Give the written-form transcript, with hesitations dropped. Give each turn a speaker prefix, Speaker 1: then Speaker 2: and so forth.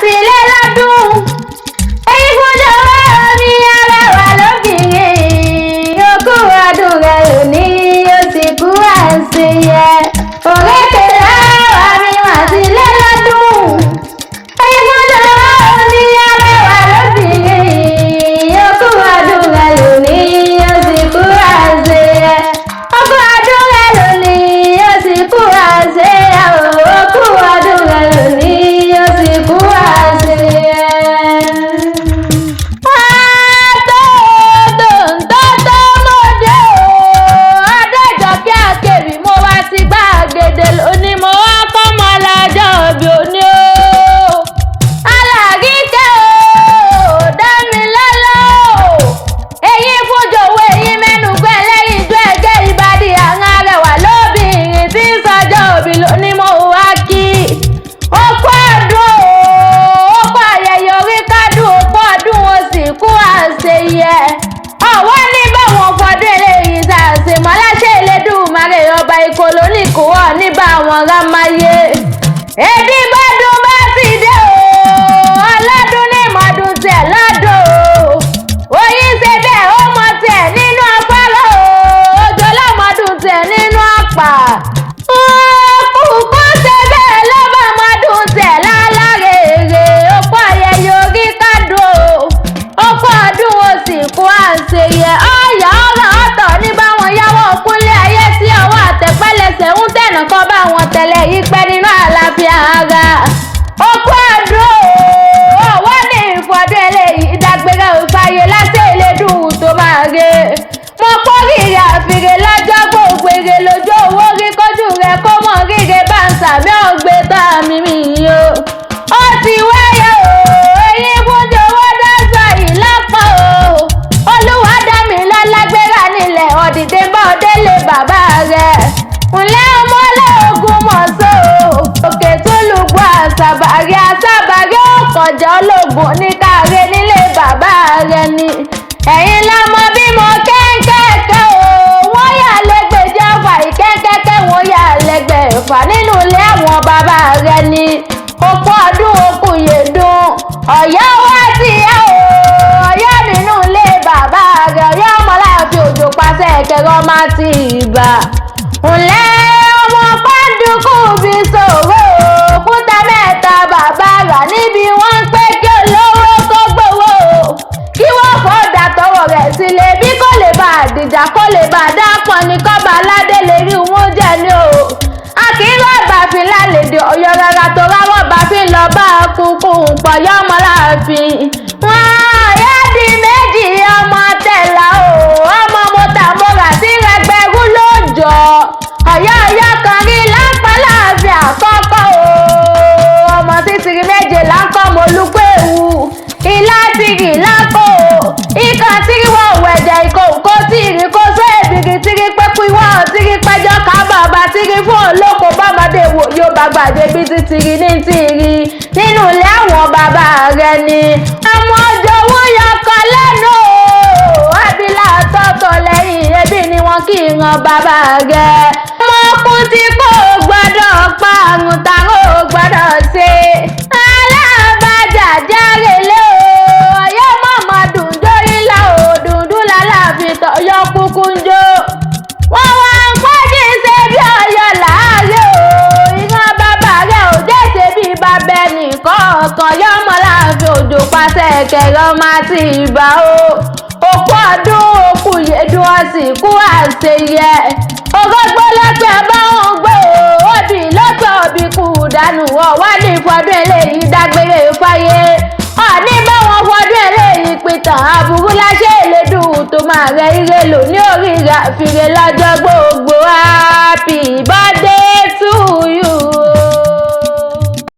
Speaker 1: ti lé lọ́dún. Èyí fún jọ̀wọ́ mi arẹwà lóbìnrin. Okú ọdún rẹ̀ lónìí, ó sì kú àṣeyẹ. Òrékè lẹ́wà mi mà ti lé lọ́dún. Èyí fún jọ̀wọ́ mi arẹwà lóbìnrin. Okú ọdún rẹ̀ lónìí, ó sì kú àṣeyẹ. Okú ọdún rẹ̀ lónìí, ó sì kú àṣeyẹ. Okú ọdún rẹ̀ lónìí, ó sì kú àṣeyẹ. Àtòtòǹtòtò mòde o, Adéjọkẹ́ Àkèrì, mo wá sí gbàgede lónìí, mo wá kọ́mọ lọ́jọ́ òbí òní o. Alárìíkẹ́ o, Dámilọ́lá o, èyí fúnjòwò, èyí mẹ́nu gbẹ́ lẹ́yìn ijó ẹgẹ́ ìbàdí àwọn arẹwà lóbìnrin tí ń sọjọ́ òbí lónìí mo wá kí. Ó kú ọdún o, ó kú ayẹyẹ orí kádùn, ó kú ọdún, ó sì kú àṣeyẹ. Ọ̀wọ́ ní báwọn fọdún eléyìí ṣàṣemọ́ láṣẹ Elédùmarè ọba ikọ̀ lónìkòwò ní báwọn rámáyé. Ebi bọ́dún bá ti dé o, ọlọ́dún ní mọ́dún tiẹ̀ lọ́dún o. Oyin ṣe bẹ́ẹ̀ ó mọ tiẹ̀ nínú afárá o, òjò lọ́mọdún tiẹ̀ nínú àpà. Kúkú ṣe bẹ́ẹ̀ ló bá mọ́dún tiẹ̀ lálárèrè. Òkú ayẹyẹ orí kádùn o, òkú ọdún ó sì kú àṣeyẹ. Ọ̀yà ọ̀rọ̀ ọ̀tọ̀ ní báwọn yáwó kúnlé ayé sí ọwọ́ àtẹ̀pẹ́lẹsẹ̀ ń tẹ̀nà kọ́ bá wọn tẹ̀lé yí pẹ́ nínú àlàáfíà ara. Òkú ọdún o, ọwọ́ ní ìfọdún eléyìí ìdágbére òfàyè láti Elédùn tó máa re. Mo kórìíra àfìrè lọ́jọ́ gbogbo èrè lójú owó rí kójú rẹ̀ kó mọ̀ ríre bá ń sàmì ọ̀gbẹ́ tá a mímì o. Ó ti wáyé o, èyí fúnjọ owó dáṣọ yìí lápá o. Olúwa dá mi lọ́lá gbéra nílẹ̀ ọ̀dìdẹ bá ọdẹ lé bàbá rẹ̀. Ǹlẹ́ ọmọ olóògùn mọ̀ọ́sọ́ o, òkè tó lùgbọ́ àṣàbàrí àṣàbàrí ọ̀kọ̀jọ́ ológun ní káre nílé bàbá rẹ̀ ni. Ẹ̀yin lọmọ bímọ kẹ́ńkẹ́kẹ́ o, wọ́n yà lẹ́gbẹ̀jẹ́ ọ̀fà ìkẹ́ńkẹ́kẹ́, wọ́n yà lẹ́gbẹ̀ẹ́ ẹ̀fà nínú ilé àwọn bàbá rẹ̀ ni. Òkú ọdún òkú yèdùn, ọ̀yọ́ wá ti yá o, ọ̀yọ́ nínú ilé bàbá rẹ̀, ọ̀yọ́ ọmọláàfin òjò pàṣẹ kẹrọ má ti ibà. Ǹlẹ́ ọmọ pàǹdùkú bí ṣòro òkúta mẹ́ta bàbá rà níbi wọ́n ń pé kí olówó kó gbowó o, kí wọ́n fọ́dà tọwọ́ rẹ̀ sílẹ̀ bí kò lè bá àdìjà kó lè bá dápọ̀ ní kọ́ba aládé lè rí wọn jẹ́ ní o. A kì í rọ́ọ̀bà fi lálejò ọ̀yọ́ rárá tó rárọ̀bà fi lọ bá kúkú pọ̀yọ́ ọmọláàfin. Wọ́n yá di méjì ọmọ tẹ̀lá o, ọmọ mọ́tàmọ́ra tí rẹgbẹ̀rún lóòjọ́. Ọ̀yọ́ ọ̀yọ́ kan rí lápá láàfin àkọ́kọ́ o, ọmọ títìrì méje láńkọ́ mọ́lúpẹ̀wù. Ilá tìrì lápò o, ikàn tìrì wọ̀ wẹ̀jẹ̀ ìkòkò tìrì kó só èbìrì tìrì pẹ́kú ìwọ̀ tìrì pẹ́jọ́ ká bàbá tìrì fún olóko bọ́mọdé wò yóò bá gbàdé bí títìrì ní tìrì nínú ilé àwọn bàbá rẹ̀ ni. Ọmọ ọjọ́ owó yọkọ lẹ́nu o, abilà tọ̀tọ̀ lẹ́yìn ẹbí ni wọ́n kì í ran bàbá rẹ̀. Ọmọkùn tí kò gbọ́dọ̀ pa àrùn tààrọ̀ ò gbọ́dọ̀ ṣe. Alábàjá járe lé o, ọ̀yọ́ mọ̀mọ́ dùn jórí la ò dùndún lálàáfin tọ̀yọ́ kúkú ń jó. Wọ́n wá ń pọ́jì ṣe bí ọ̀yọ́ láàárẹ̀ o, ìran bàbá rẹ̀ ò jẹ́ ṣe bí bàbá ẹnìkọ̀ọ̀kan yọmọ láàfin òjò pàṣẹ kẹrọ máa ti ibà o. Òkú ọdún òkú yèdùn ọ̀sìn kú àṣeyẹ. Ògógbó lọ́pẹ́ báwọn gbé o, òbí lọ́pẹ́ òbí kú dànù ọ̀wá ní ìfọdún eléyìí dágbére fáyé. Ọ̀ní báwọn fọdún eléyìí pìtàn aburú láṣẹ Elédùn tó máa rẹ ire lò ní orí àfìrè lọ́jọ́ gbogbo. Happy birthday to